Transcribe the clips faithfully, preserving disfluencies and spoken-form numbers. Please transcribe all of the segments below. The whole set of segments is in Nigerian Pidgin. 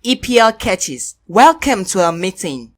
E P L catches. Welcome to our meeting.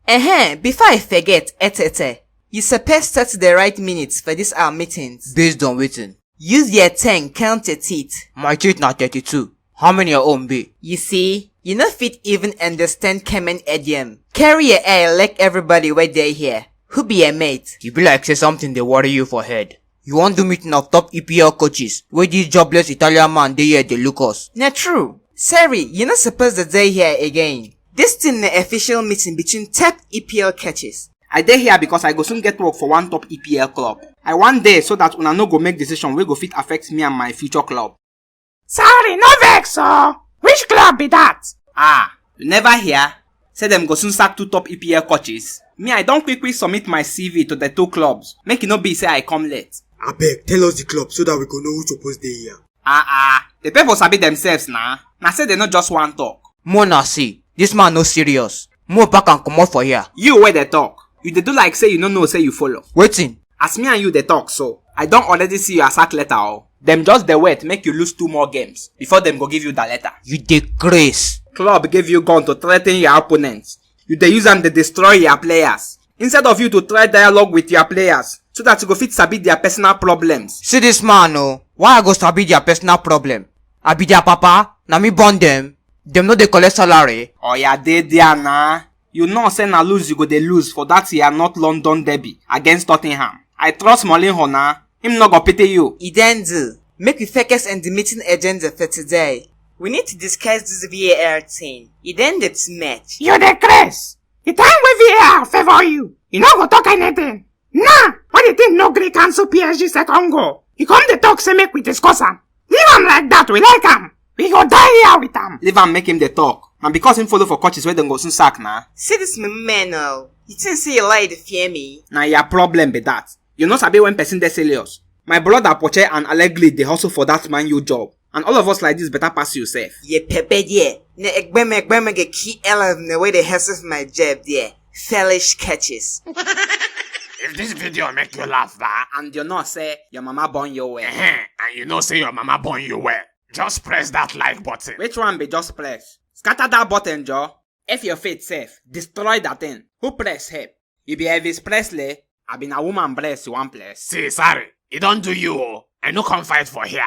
Ehen, before I forget, Etete, you suppose set the right minutes for these our meetings. Based on wetin? Use your ten, count your teeth. My teeth na thirty-two. How many your own be? You see, you no fit even understand common idiom. Carry your eye like everybody wey dey here. Who be your mate? You be like say something dey worry you for head. You wan do meeting of top E P L coaches wey this jobless Italian man dey here dey look us. Na true. Sorry, you no suppose to dey here again. This thing na official meeting between top E P L coaches. I dey here because I go soon get work for one top E P L club. I wan dey so that una no go make decision wey go fit affect me and my future club. Sorry, no vex o. Which club be that? Ah, you never hear? Say dem go soon sack two top E P L coaches. Me, I don quick quick submit my C V to the two clubs. Make e no be say I come late. Abeg, tell us the club so that we go know who suppose dey here. Ah ah, the people sabi themselves na. Na say they no just wan talk. Mo na see, this man no serious. Mo pack am comot for here. You wey dey talk, you dey do like say you no know say you follow. Wetin? As me and you dey talk so, I don already see your sack letter o. Dem just dey wait make you lose two more games before dem go give you that letter. You dey craze. Club give you gun to threaten your opponents. You dey use am dey destroy your players. Instead of you to try dialogue with your players so that you go fit sabi their personal problems. See this man o, why I go sabi their personal problem? I be their papa, na me born them. Dem no dey collect salary. Oya dey there na. You know say na lose you go dey lose for that your North London derby against Tottenham. I trust Mourinho na. Him no go pity you. E don do. Make we focus on the meeting agenda for today. We need to discuss this V A R thing. E don dey too much. You dey craze. The time wey V A R favour you, you no go talk anything. Now, why the thing no gree cancel P S G second goal? You come dey talk say make we discuss am. Leave am like that, we like am. We go die here with am. Leave am make him dey talk. Na because him follow for coaches wey dem go soon sack na. See this my man o. You think say you lie dey fear me? Na your problem be that. You no sabi when person dey serious. My brother Poche and Allegri dey hustle for that Man U job. And all of us like this better pass you sef. Ye pepe there. Na egbeme egbeme get key element wey dey hustle for my job there. Foolish coaches. If this video make you laugh, ba, and you know say your mama born you well. Ehen, and you know say your mama born you well. Just press that like button. Which one be just press? Scatter that button, Joe. If your faith safe, destroy that thing. Who press help? You be Elvis Presley? I be na woman breast you wan press. See, sorry. E don do you o. I no come fight for here.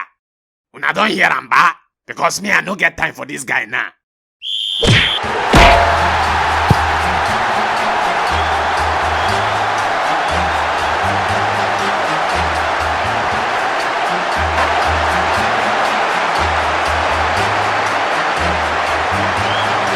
Una don hear am, ba? Because me, I no get time for this guy now.